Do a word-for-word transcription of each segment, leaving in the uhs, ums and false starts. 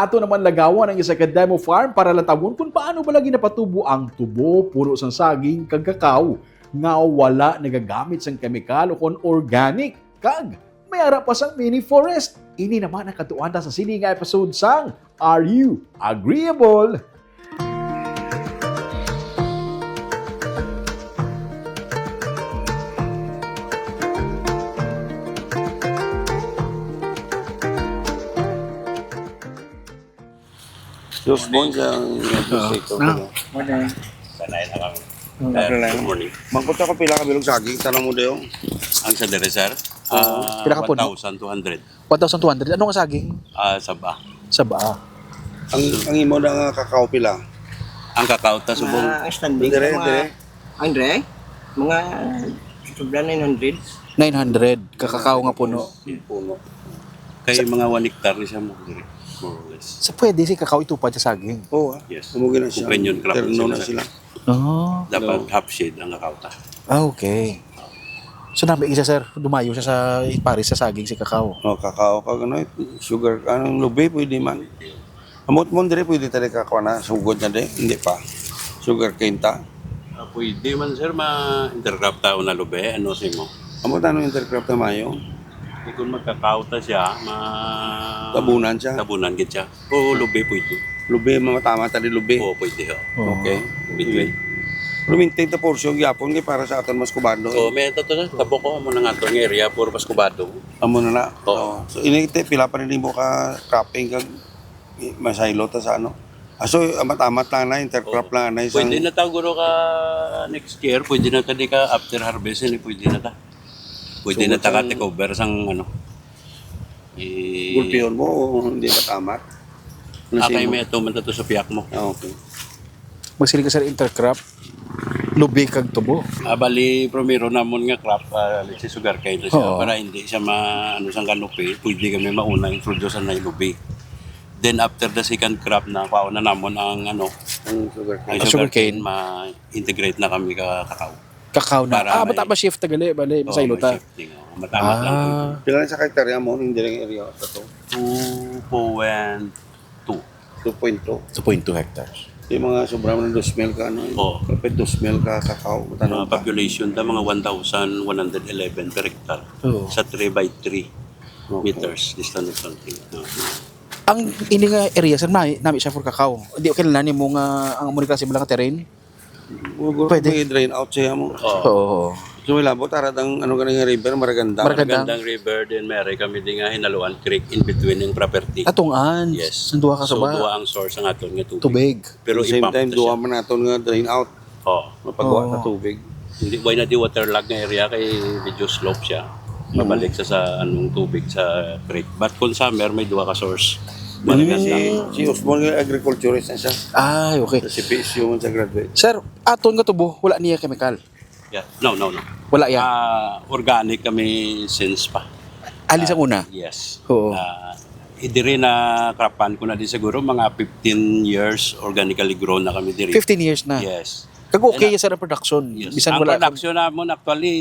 Ato naman lagawan ang isa ka demo farm para latawon kung paano bala ginapatubo ang tubo, puno sang saging kag kakao nga wala nagagamit sang kemikal o kon organic, kag may ara pa sang mini forest. Ini naman ang katuan ta sa sini nga episode sang Are You Agreeable? Dos bon sa Ah, sa ito. Na. Morning. Sanay na kami. Mm. Sir, good morning. Mangkot ako pila ka bilog saging, tanong mo dayo. Ang sa dere, sir? Oo. Ah, Pila ka puno? One thousand two hundred. One thousand two hundred. Ano nga saging? Ah, saba. Saba. Ang, ang imo na nga kakao pila? Ang kakao ta subong. Ah, ang standing Dire, sa mga dire. Andre, mga sobra nine hundred. Nine hundred, kakakaw nga puno. Puno. Kay mga one hectare ni siya mo, dire, more or less. So, pwede si kakao itupad sa saging? Oo, ah. Yes. Amo gina siya. Companion crop Terno na na sila. sila. Oh. Dapat No. half shade ang kakao ta. Ah, okay. So, nabi isa, sir, dumayo siya sa pares sa saging si kakao. Oh, kakao, kag ano, sugar, anong lubi, pwede man. Amot mo, dire, pwede tayo kakuha na, sugod na, di? Hindi pa. Sugar cane ta. Ah, pwede man, sir, ma-intercrop ta o na lube, ano sa imo? Amot ano intercrop na mayo? Di kung magkakauta siya, ma- Tabunan siya? Tabunan gid siya. O lube, pwede. Lube, matama ta di lube? Oo, pwede, ho. Oo. Okay. Between. Pero maintain ta portion gyapon kay para sa aton mas kubado, So, eh. may ito to, sir. Tabok ko, amo na nga to, nga area, puro mas kubado. Amo na na. Oo. Oo. So, ini, te, pila pa rin mo ka cropping kag Eh, masaylo ta sa ano. Ah, so, amat-amat lang na, intercrop Oo. lang na isang Pwede na ta, guro, ka next year, pwede na ta di ka after harvest, eh, pwede na ta. Pwede So, na ta ka isang take over sang, ano, eh, Gulpihon mo o hindi matamat? Ano Ah, sa kay imo? may ato man ta to sa piyak mo. Ah, okay. Magsiling ka sa intercrop, lubi kag tubo. Ah, bali, primero namon nga crop, ah, let's say, sugarcane na siya. Oo. Para hindi siya ma-, ano, sang kanupi, pwede kami mauna introduce ang lubi. Then, after the second crop na, kuhaon na namon ang, ano, Ang sugarcane. ang Ah, sugarcane, sugarcane. ma-integrate na kami ka kakao. Kakao na. Para Ah, may bata pa shift ta gali, bali, Oo, masaylo may ta. shifting, oh. Matamat lang po Ah. ito. Pila na sa hektarya mo, yung direct area sa to? Two point two. Two point two. Two point two hectares. Yung mga sobra mo ng dos mil ka, ano, Oo. kapit dos mil ka kakao, Mga matanong pa. population ta, mga one thousand one hundred eleven per hectare Oo. sa three by three Okay. meters distance of something. Oo. Ang ini nga area, sir, nami, nami siya for kakao. Di, okay lang nimo nga ang amo ni klase mo lang ka terrain? Siguro Pwede. may drain out siya mo. Oo. Oo. So, may labot, arat ang, ano, ganing river, Maragandang. Maragandang. Maragandang River, din may ari kami di nga Hinaluan Creek in between ng property. Atungan. Yes. Ang duha ka So, suba. duha ang source ang aton nga tubig. Tubig. Pero At the same i-pump time, na duha siya. man aton nga drain out. Oo. Mapagawa Oo. na tubig. Hindi, why na di waterlogged nga area kay medyo slope siya. Mm. Mabalik sa, sa anong tubig sa creek. But kung summer, may duha ka source. Maragandang. Si, si Osmond nga agriculturist na siya. Ay, okay. Sa C P S U man sa graduate. Sir, aton nga tubo, wala niya chemical? Yeah. No, no, no. Wala yan? Ah, organic kami since pa. Ali sa Ah, una? Yes. Oo. Ah, eh, diri na krapan ko na di siguro mga fifteen years organically grown na kami diri. Fifteen years na? Yes. Kag okay And, sa production, yes. bisan Ang wala production namon actually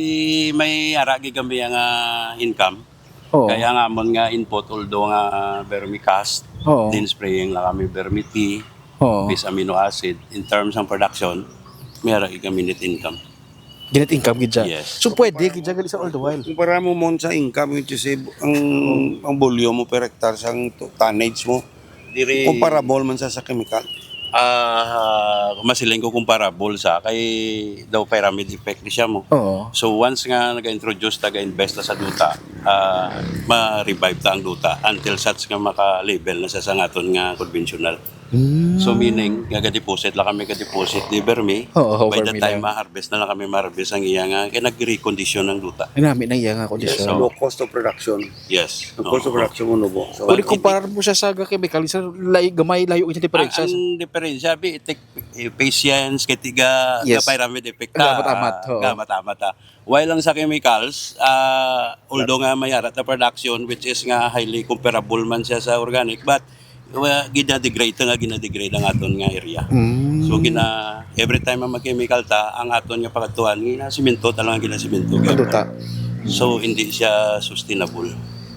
may ara gid kami ang, ah, income. Oo. Kaya nga amon nga input, although nga vermicast, Oo. din spraying lang kami vermi-T, Oo. base amino acid. In terms ng production, may ara gid kami net income. Net income gid siya. Yes. So, pwede gid siya gali sa all the while. Kumpara mo, mon, sa income, which is, eh, ang, ang volume mo per hectare, sang to-, tonnage mo, Diri comparable man sa, sa chemical. Ah, masiling ko comparable sa kay daw pyramid effect ni siya mo. Oo. So, once nga nag-introduce, nag-invest na sa duta, ah, ma-revive ta ang duta until such nga maka-level na siya sa aton nga conventional. Mm. So, meaning, nga ga-deposit lang kami, ga-deposit di vermi. Oo, By the vermi time lang. ma-harvest na lang kami, ma-harvest ang iya nga, kay nag-recondition ang duta. Ay, nami na iya nga kondisyon. Yes, so No cost of production. Yes. Ang cost of Oo. production mo, no, bo? So, Kung ikumpara mo siya sa chemical, sir, lay-, gamay, layo yung diferensya. Ang, ang diferensya, bi, it take, eh, patience, kay tiga, Yes. ga pyramid effect, Ga ah, matamat, oo. ga matamat, ah. While lang sa chemicals, ah, although nga may arat na production, which is nga highly comparable man siya sa organic, but, uh, ginadegrade nga, ginadegrade ang aton nga area. Mm. So, gina-, every time nga mag-chemical ta, ang aton nga pagkatuan, ginasimento, talagang ginasimento. Ang duta. So, hindi siya sustainable.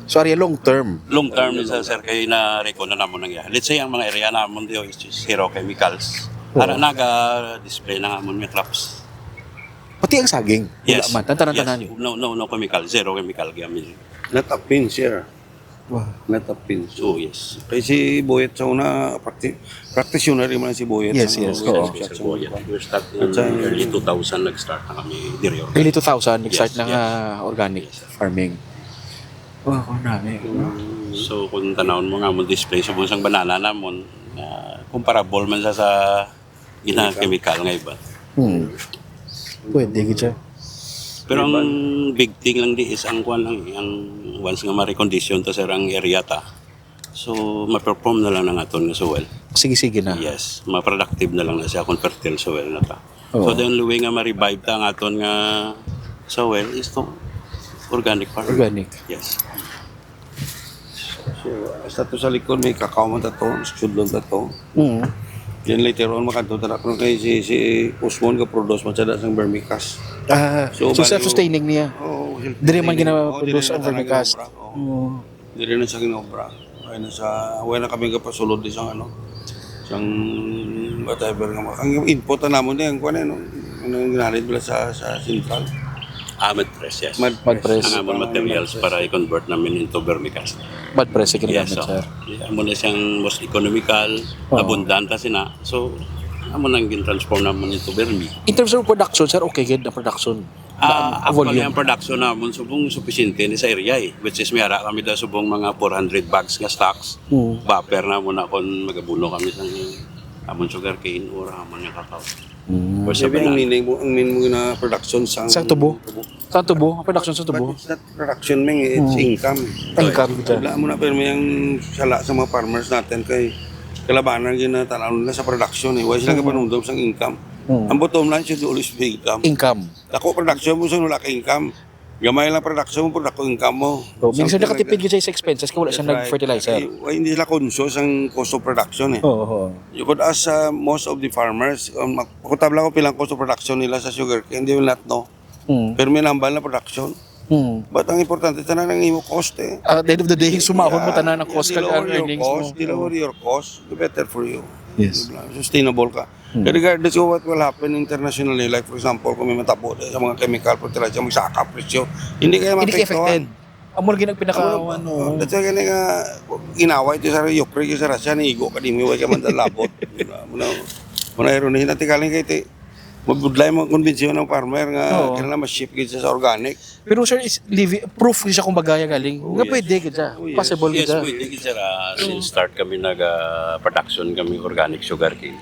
So, area long term. Long term sa, sir, kay na-record na namon ang iya. Let's say, ang mga area namon di is zero chemicals. Oo. Ara naga-display na nga amon nga crops. Pati ang saging. Wala Yes. man. Tan-, tanan-tanan. Yes. No, no, no chemical. Zero chemical gamit. Not a pinch, sir. Wow. Not a pinch. So, yes. Kay si Boyet sa una, practi- practitioner man si Boyet. Yes, sa yes, mga oo. construction. Boyet. We started in At sa- early two thousand, nag-start na kami diri. Early two thousand, nag-start Yes, na yes. nga organic Yes, sir. farming. Wow, ang dami. So, kung tanawon mo nga mo display sa bunsang banana namon, ah, comparable man sa, sa gina-chemical nga iba. Hmm. Pwede gid siya. Pero ang big thing lang di is ang kuan lang, eh, ang once nga ma-recondition to, sir, ang area ta. So, ma-perform na lang ang aton nga soil. Sige, sige na. Yes, ma-productive na lang na siya kung fertile soil na ta. Oo. So, the only way nga ma-revive ta ang aton nga soil is to organic farming. Organic. Yes. So, basta to sa likod, may kakao man tato, sudlon tato. Mm. Then later on, makadto ta na kung kay si, si Osmond ga-produce man siya sang vermicast. Ah, So, so, bali- self-sustaining niya. Oo, Diri man self-sustaining. gina-produce Oo, ang diri na vermicast. talaga obra. Oo. Oo. Diri na siya ginobra. Ay na sa, wala na kami kapasudlon di sang ano. Sang whatever nga ma-, ang input na namon din, ang kuwan eh, no? Ang ginalit nila sa, sa central. Ah, mud press, yes. Mud Mud press. Ang amon materials para i-convert namin into vermicast. Mud press ang ginagamit, Yes, so, sir. Amo na siyang most economical, Oo. abundante sina. So, amo nang gin-transform naman into vermi. In terms of production, sir, okay gid ang production. Ah, Ang actually, volume. Ang production namon subong sufisyente ni sa area eh. Which is may ara kami da subong mga four hundred bags nga stocks. Mm. Buffer namon na kung magabuno kami sa amon sugarcane or amon nga kakao. Mm. Or sa Maybe ang banana. meaning mo, ang meaning mo na production sang Sa tubo. Sa tubo, ang production sa But tubo. It's not production, man, it's Hmm. Income. Income, sir. Wala mo na, pero may ang sala sa mga farmers natin kay kalabanan ginatanaw nila sa production eh. Wala sila Hmm. kapanumdum sang income. Hmm. Ang bottom line should always be income. Income. Dako production mo, sa wala ka income. Gamay lang production mo, pero dako income mo. So, minsan Something like nakatipid that. Yun sa expenses kung wala siya That's nag-fertilizer. Right. Ay, hindi sila conscious ang cost of production eh. Oo, oo. You could ask uh, most of the farmers, um, makutab lang kung pilang cost of production nila sa sugarcane, they will not know. Mm. Pero may nambal na production. Mm. But ang importante, tanan ang imo cost eh. At the end of the day, sumahod mo tanan ang Yeah, cost the kag lower ang your earnings cost, mo. The lower your cost, the better for you. Yes. Diba? Sustainable ka. Hmm. Regardless of what will happen internationally, like for example, kung may matabo sa mga chemical fertilizer, magsaka ang presyo, hindi kayo Hindi ka maapektuhan. affected. Amo lagi nang pinaka Amo, ano. That's why gani nga inaway ito sa Ukraine, sa Russia, niigo ka di mo, way ka man dalabot. Muna, muna ironihin natin galing kay ti, mabudlay mo ang konbensyon ng farmer nga Oo. Kailangan mas shift gid siya sa organic. Pero sir, is living proof siya kung bagaya galing. Oh, Nga yes. pwede gid siya. Oh, yes. Possible gid Yes, siya. Pwede gid, sir. Ah, since start kami nag-production kami organic sugarcane.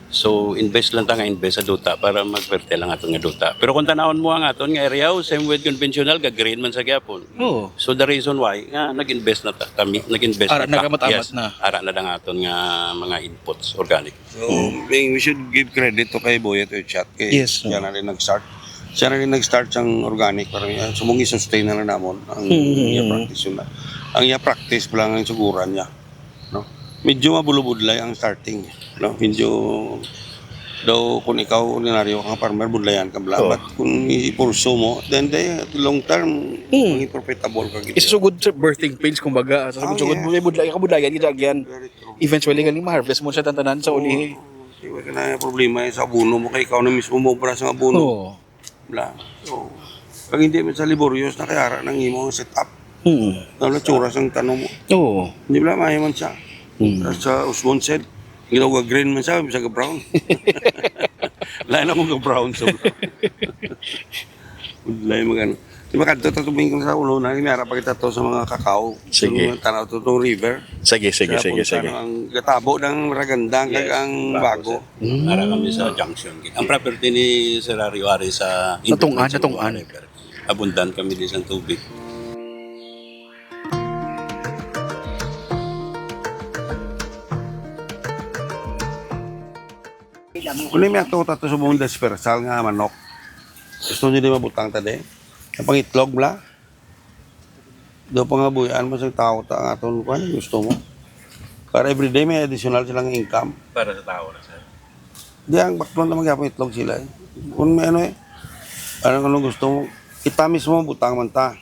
So, invest lang ta nga invest sa duta para mag-fertile ang aton nga duta. Pero kung tanawon mo ang aton nga area, oh, same with conventional, ga-grain man sa gyapon. Oo. So, the reason why nga nag-invest na ta, kami, nag-invest Ara, na ta. nagamat-amat Yes. na. Ara na lang aton nga mga inputs organic. So, we we should give credit to kay Boyet Uchat kay Yes, siya no. Na rin nag-start. Siya na rin nag-start sang organic para uh, sumong i-sustain na lang namon ang Mm-hmm. iya practice yun na. Ang iya practice pa lang ang suguran niya. No? Medyo mabulubudlay ang starting. No? Medyo daw kung ikaw ordinaryo kang farmer, budlayan ka bala. Oo. But kung ipurso mo, then the long term, Hmm. maging profitable ka gid. Isa sugod sa birthing pains, kumbaga. Sa Oh, sugod yes. mo, may budlay, kabudlayan, gid agyan. Very true. Eventually, galing ma-harvest mo siya tantanan sa ulihi. Oo. Di ba ka na yung problema yung sa abono mo, kay ikaw na mismo mobra sa abono. Oo. Bla. So, pag hindi mo sa laborious na kaya ara nang imo ang setup. Hmm. Ano na tsura sang tanom mo? Oo. Hindi bla, mahiman siya. Hmm. Sa Usbon said, ginawa green man siya, bisag brown. Lain ako nga brown sa brown. Lain magano. Di ba kadto ta tumingin sa ulo na, may ara pa kita to sa mga kakao. Sige. Sa mga tanaw to, tong river. Sige, sige, Sa sige, punta sige. Ng gatabo ng Ragandang kag Yes, ang bago, bago. sir. Ara kami sa junction. Ang property ni Sir Ario ari sa Natungan, sa natungan. River. Abundant kami di sa tubig. Kung may ato tato sa buong dispersal nga manok. Gusto niyo di mabutang ta di? Ang pangitlog bla? Do pa nga buyan mo sa tao ta ang aton kuan, gusto mo? Para everyday may additional silang income. Para sa tao na, sir. Di ang baklon na magyapon itlog sila eh. Kung may ano eh, ano, ano gusto mo, kita mismo butang man ta.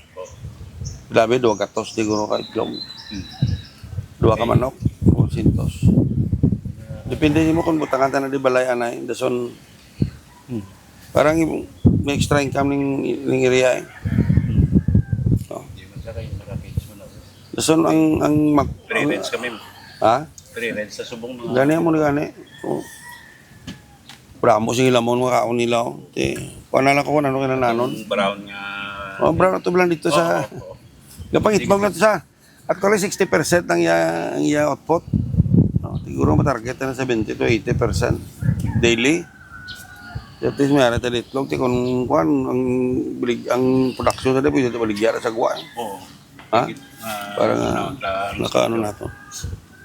Grabe, dua gatos siguro ka itlog. Hmm. Dua ka manok, dosyentos. Depende nimo kung butangan ta na di balay anay. Dason, hmm, parang may extra income ning, ning area eh. Hmm. Oh. Hindi man siya kayo nakakita mo na. Dason ang, ang mag-, Free range kami. Ha? Free range sa subong mga Gani mo na gani. Oh. Bramo sing hilamon nga kaon nila, oh. Ti, kuha na lang ko kung ano kinananon. Yung brown nga Oh, brown, ito lang dito sa Oo, oo. Gapang itlog na to sa. Actually, sixty percent ang iya, ang iya output. No, siguro matarget na seventy to eighty percent daily. At least, may ara tayo itlog. Ti kung kuwan, ang, bilig, ang production na pwede ito baligya sa guwa. Oo. Ha? Para nga, ano, ta-, nakaano na to.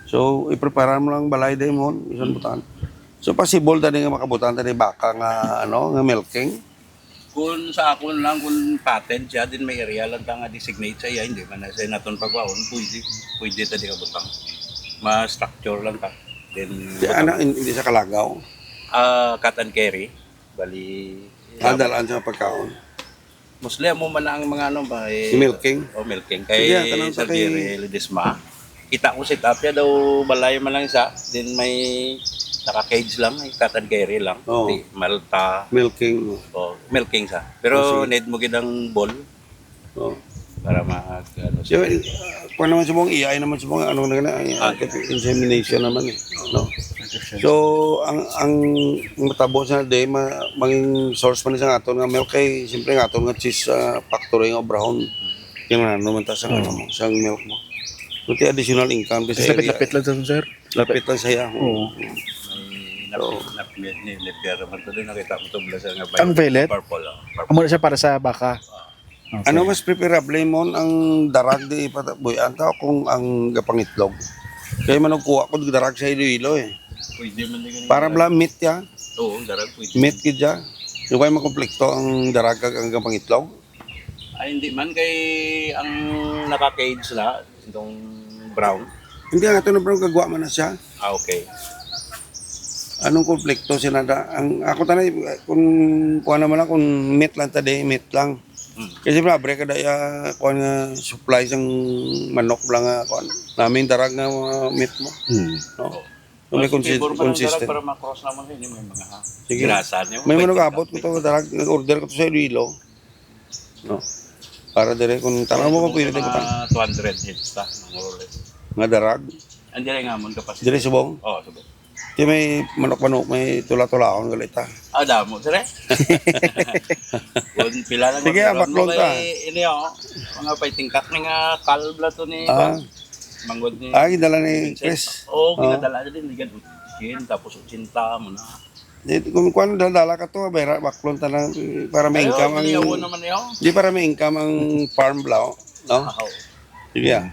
So, iprepara mo lang balay, day mo, isang butangan. So, possible tani nga makabutan tani baka nga, ano, nga milking? Kung sa akon lang, kung patent siya, din may area lang ta nga designate sa iya, hindi man na sa naton pagwaon, pwede, pwede ta di kabutang. Ma-structure lang ta. Then, Di, ano, hindi sa kalagaw? Ah, cut and carry. Bali, Ah, dalaan sa pagkaon. Mostly, amo man ang mga ano ba, eh, Si milking? Oh, milking. Sige, Kay tanong sa Sir kay Jerry Ledesma. Kita ko set up ya daw balay man lang sa, then may naka-cage lang, may cut and carry lang. Oo. Di, Malta. Milking, oh. Oh, milking sa. Pero Oh, sige. need mo gid ang ball Oh. para mag, ano, Di ba, ah, kung naman sa mga A I naman sa mga ano na gana, ay, Ah, ah, insemination naman eh. No? So, ang, ang matabo sa day, ma-, maging source man sa aton nga milk kay, siyempre, nga aton nga cheese, ah, factory nga obrahon. Yung ano naman ta sa, ano mo, sa milk mo. Kunti additional income kasi Mas lapit-lapit lang sa, sir. Lapit lang sa iya. Oo. May nap-, nap-, ni-, ni-, ni-, pero man to din, nakita mo to, bala sa nga Ang violet? Purple, oh, purple. Amo na siya para sa baka? Ah. Okay. Ano mas preferable mo, ang darag di ipatabuyan ta o kung ang gapangitlog? Kaya man nagkuha ko darag sa Iloilo eh. Pwede man din ganun. Para bala meat ya. Oo, ang darag pwede. Meat gid ya. Yung kaya makonflikto ang darag kag ang gapangitlog? Ay, hindi man kay ang naka-cage na, itong brown. Hindi, ang ato na brown, kagwa man na siya. Ah, okay. Anong konflikto sila da? Ang ako tanay, kung kuha naman lang, kung meat lang ta, di meat lang. Hmm. Kasi siyempre, abre ka da, ya, kuha nga supply sang manok lang nga, kuha namin darag nga mga meat mo. Hmm. No? Oo. Kung may Mas consi-, favor man ang consistent. Darag para ma-cross naman sa inyo, may mga ha-, Sige. Grasa niyo. May May manok abot ko to, darag, nag-order ko to sa Iloilo. No? Para dire, kung tanaw mo, kung pwede mga ta. Two hundred heads ta, mga or less. Nga darag? Ang dire nga, amon kapasya. Dire subong? Oo, subong. Di may manok-manok, may tula-tulaon, galita. Ah, damo, sir, eh. Kung pila lang Sige, ang baklon ta. Kay, ini, oh, mga fighting cock ni nga kalb la to ni, Ah. Manggod ni Ah, gidala ni Vincent. Chris. Oo, Oh. Ginadala din, ni Gad. Sin, tapos ochenta mo na. Di, kung kuwan, dala ka to, bayra, baklon ta na, para may Ayo, income ang, giniyawo naman niyo. Di para may income ang farm, bla, no? Ah, oo. Sige, ah.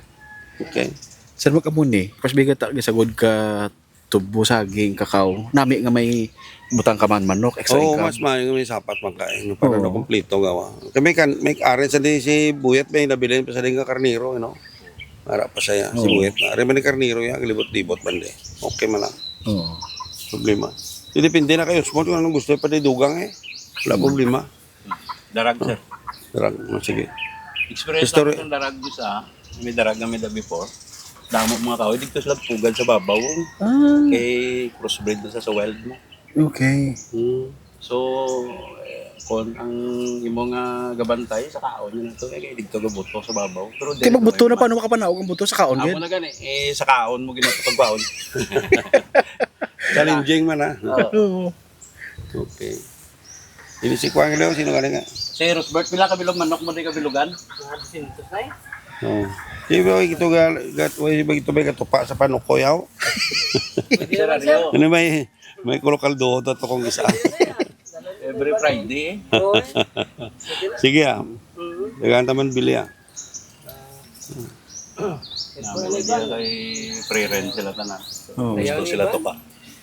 Okay. Sir, magkamo ni, pas bigat ta, gisagod ka tubo, saging, kakaw. Nami nga may butang ka man manok, extra Oo, income. Mas maayo nga may sapat man kain, para Oo. Na kompleto gawa. Kami kan, may aren sa di si Buyat, may nabilin pa sa di nga karnero, you know? Ara pa siya, si Oo. Buyat na. Ari man ni karnero ya, libot-libot man di. Okay man lang. Oo. Problema. Di depende na kayo, small kung anong gusto pa di dugang eh. Wala Hmm. problema. Darag, sir. Darag, oh, sige. Experience History. Lang ng darag sa, may darag na may da before. Damo mga kahoy, dito sila pugad sa babaw. Ah. Kay crossbreed na sa, sa wild mo. Okay. Hmm. So, eh, kung ang imo nga gabantay sa kaon yun ito, eh, dito gabuto sa babaw. Pero Kaya magbuto na, paano makapanaog ang buto sa kaon, Amo gid? Na gani, eh, sa kaon mo ginapagbaon. Challenging man, ah. Oo. Oo. Okay. Ini si Kuan Leo, sino gani nga? Si Rosbert, pila ka bilog manok mo di ka bilugan? Mga dosyentos na eh. Oh. Di ba ito ga, ga, di ba ito ba gatupa sa panukoy, aw? Pwede naman, sir. Ano may, may kulokal doon to kung isa. Every Friday. Oo. Sige, ah. Mm. Dagan taman bili, ah. Naman na diya kay pre-rent sila tanan. Oo. Gusto sila to pa.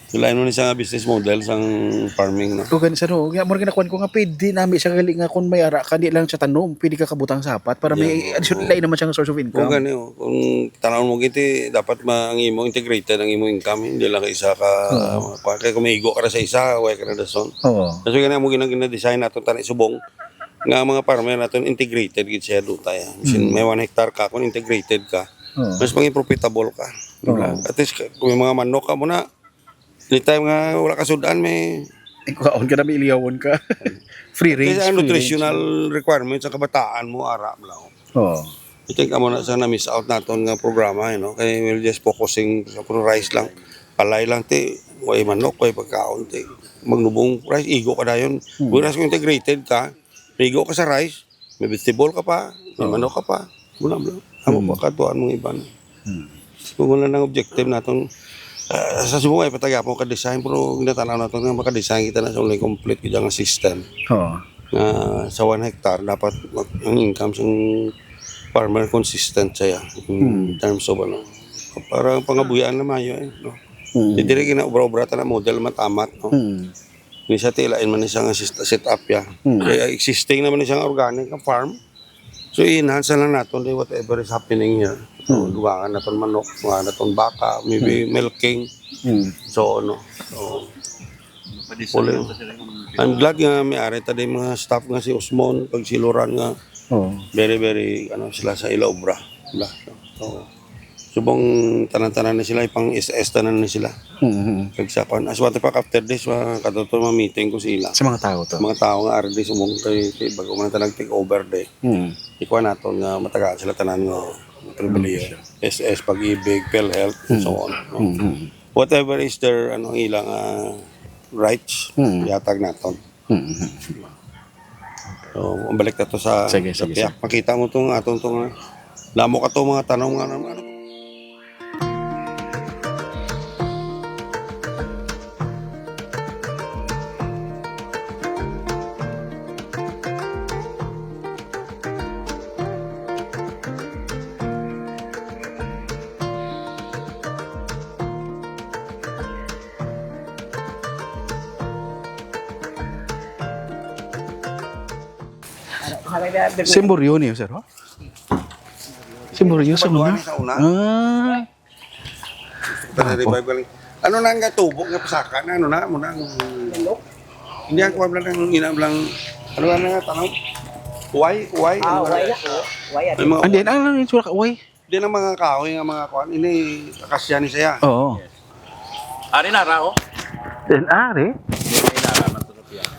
Sila, ano ni sa nga business model sang farming, no? O, gani sa, no, nga, murag ginakuan ko nga pwede nami siya gali nga kung may ara ka, di lang siya tanom, pwede ka kabutang sapat para may Yan, additional oo. Lain naman siyang source of income. Kung gani, oh, kung tanaw mo giti, dapat ma-, ang imo integrated ang imo income, hindi lang ka isa ka, Oo. Kaya kung may igo ka na sa isa, wala ka na dason. Oo. Kasi gani, mo ginang gina-design nato tani subong, nga mga farmer naton integrated gid siya duta ya. Bisan Mm. may one hectare ka, kung integrated ka, Oo. mas maging profitable ka. Di ba? Oo. At least, kung may mga manok ka muna, anytime nga wala ka sud-an, may Ikaon ka na, may iliyawon ka. Free Kaya range, ang free nutritional range. requirements sa kabataan mo, ara, bla. Oo. I think amo na sa na-miss out naton nga programa, you know, kay we're just focusing sa puro rice lang. Palay lang, ti, way manok, way pagkaon, ti. Magnubong rice, igo ka dayon. Hmm. Whereas kung integrated ka, may igo ka sa rice, may vegetable ka pa, may Oo. manok ka pa. Wala, bla. Amo Hmm. pa katuan mong iban. Hmm. Kung wala nang objective naton, ah, sa subong ay patagapon ka design, pero ginatanaw naton nga maka-design kita na sa ulay complete kita nga system. Oo. Nga sa one hectare, dapat mag-, ang income sang farmer consistent siya in Hmm. terms of, ano, para pangabuhian na maayo, eh, no? Hmm. Di diri gina-obra-obra ta na model matamat, no? Hmm. Ni sa tilain man ni siya nga sist-, set up ya. Hmm. Kaya existing naman ni siya nga organic nga farm. So, i-enhance na lang naton di whatever is happening here. So, Hmm. dugangan naton manok, dugangan naton baka, maybe Hmm. milking. Hmm. So, ano, so, Pwede sa Puli. Sa sila kung I'm glad nga may ari ta din mga staff nga si Osmon, pag si Loran nga Oo. very, very, ano, sila sa ila obra. Bla. So, subong tanan-tanan na sila, ipang S S tanan na sila. Mhm. Kag sa kwan, as what the fact, after this, uh, katuto ma-meeting ko sila. Sa mga tao to? Mga tao nga ari di subong kay, kay bago man tanan take over di. Mhm. Ikuha naton nga matagaan sila tanan nga pribilehiyo. Mm. S S, Pag-ibig, PhilHealth, and so on, no? Mm, mm. Whatever is their, ano, ilang, ah, rights, Mm. ihatag naton. Mm, mm. So, balik na to sa, Sige, sa sige, piyak. Sige. Makita mo tong atong tong, ah, damo ka to mga tanom nga, ano, ano. Simburyo niyo, sir, ho? Simburyo sa una? Sa una. Ah. Para Apo. Revival. Ano na nga tubo nga pasaka na, ano na, mo na ang Hindi ang kuwan lang, ang inam lang. Ano na nga tanong? Why? Why? Ah, Ano na? Why ako? Why ako? May mga And then, ano lang yung tsura ka, uy? Di na mga kahoy nga mga kuwan. Ini, akasya ni siya. Oo. Ari na ra, oh. Then, ari? Ari na ra, matulog yan.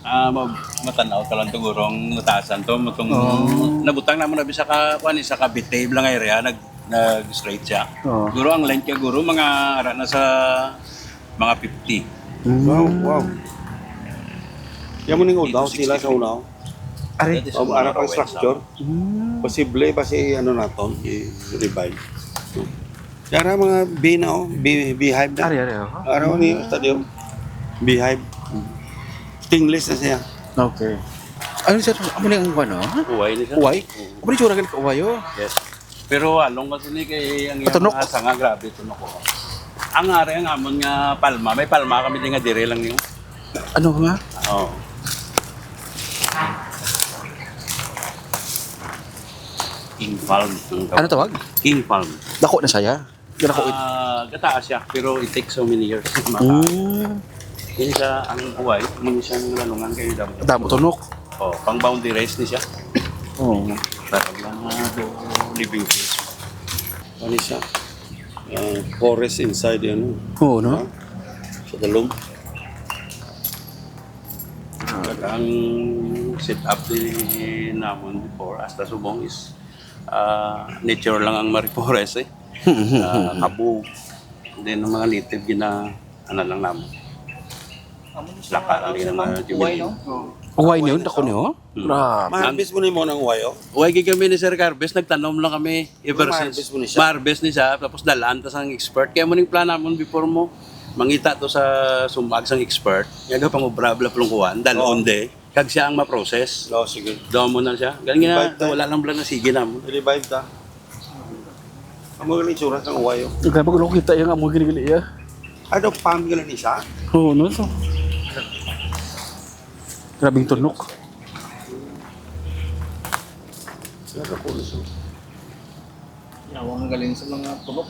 Ah, ma-, matanaw ka lang siguro ang natasan to, matong Oh. nabutang naman na bisa ka, kuwan, isa ka bitay lang area, nag-, nag-straight siya. Oh. Siguro ang length ka, guro, mga ara na sa mga fifty. Mm. Wow, wow. Yan mo ning old house nila sa una, oh. Are. That is Oh, ara pang structure. Mm. Posible ba si, ano naton, i-revive? Yara mga bee na, oh. Bee, beehive na. Are, are, oh. Ara, oh, ni, studio. Beehive. Stingless na siya. Okay. Ano siya? Amo na ang ano? Uway ni siya. Uway? Mm. Amo na yung tsura ka uway, oh. Yes. Pero along kasi ni kay ang iyang Patunok. Mga sanga, grabe, tunok ko. Ang ari ang amon nga palma, may palma kami din nga dire lang niyo. Ano nga? Oh. King palm. Ano tawag? King palm. Dako na saya. Dako it- Ah, gataas siya, pero it takes so many years. Maka- Mm. Yun siya, ang buhay, muna siyang lalungan kayo damo. Damo, tunok. Oh, pang boundary rice ni siya. Oo. Parang mga do living space. Ano siya? Ah, forest inside yan, no? Oo, no? Ah, sa dalom. Ang setup din namon before, hasta subong is, ah, nature lang ang Mariforest, eh. Ah, kabog. Then, ang mga native gina-, ano lang namon. Laka lang din ang mga Uway, no? Uway niyo, dako niyo? Hmm. Grabe. Ma-harvest mo na mo ng uway, oh? Uway, gid kami ni Sir Carves, nagtanom lang kami ever since. Ma-harvest mo ni siya? Ma-harvest ni siya, tapos dalaan ta sang expert. Kaya mo ning plan namon before mo, mangita to sa sumag sang expert. Yaga pang obra, bla, plong kuwan, dalon Oo. de. Kag siya ang ma-process. Oo, sige. Doon mo na siya. Galing nga, Revive tayo. Wala lang bla na sige namon. Revive ta. Amo yung itsura sang uway, oh. Grabe ko nakita yung amo ginigali, ah. Ano, palm gila ni siya? Oo, no, so. Grabing tunok. Ano ko, so? Yawang galing sa mga tunok.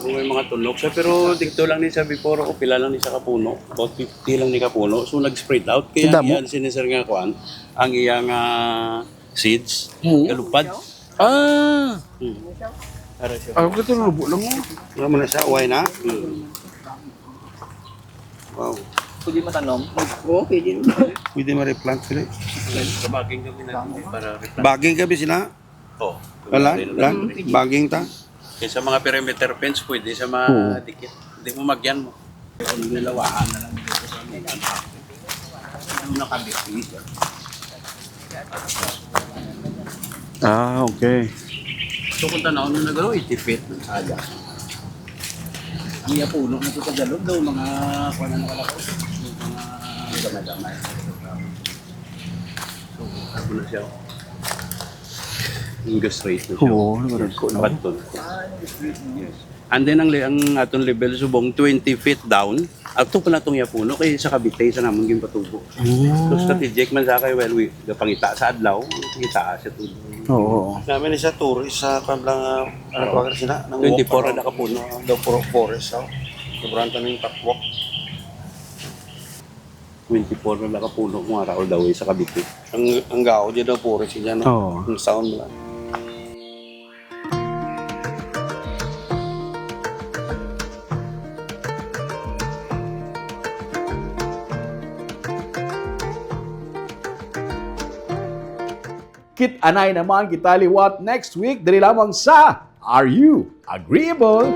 May mga tunok siya, pero dito lang ni sa before, o pila lang ni sa kapuno, about fifty lang ni kapuno. So, nag-spread out. Kaya Ang damo. Iyan, sinisir nga kuan, ang iyang ah, seeds, Hmm. Galupad. Ah! Hmm. Para siya. Ako ito, lubo lang mo. Wala mo na siya, uway na. Hmm. Wow. Pwede matanom? Oo, pwede naman. Pwede ma-replant sila. Sa baging kami na para replant. Baging kami sila? Oh, wala, wala. Baging ta. Kaya sa mga perimeter fence, pwede sa mga Oo. Dikit. Hindi mo magyan mo. Ang nilawaan na lang dito sa mga. Ano nakabit dito? Ah, okay. So, kung tanaw nyo na garo, itipit ng saya. Ang yapuno na ito sa galog daw, mga kuha na nakalakaw. Mga gamay-gamay. So, ako na siya. Ingus rate na siya. Oo, naman ko, no? Baton. Yes. And then ang, ang aton level subong twenty feet down. Ato pa na itong yapuno kay sa Cavite sa namon ginpatubo. Oh. So strategic man sa kay, well, we, pangita sa adlaw, pangita sa tubo. Oo. Namin ni sa tourist sa kablang, ah, ano tawag sila? Nang twenty-four walk na nakapuno. Daw puro forest, oh. Sobrang tanong yung catwalk. Twenty-four na nakapuno mo araw daw eh, sa Cavite. Ang, ang gao dyan daw puro siya, no? Oo. Ang sound lang. Kit-anay naman kita liwat next week diri lamang sa Are You Agreeable?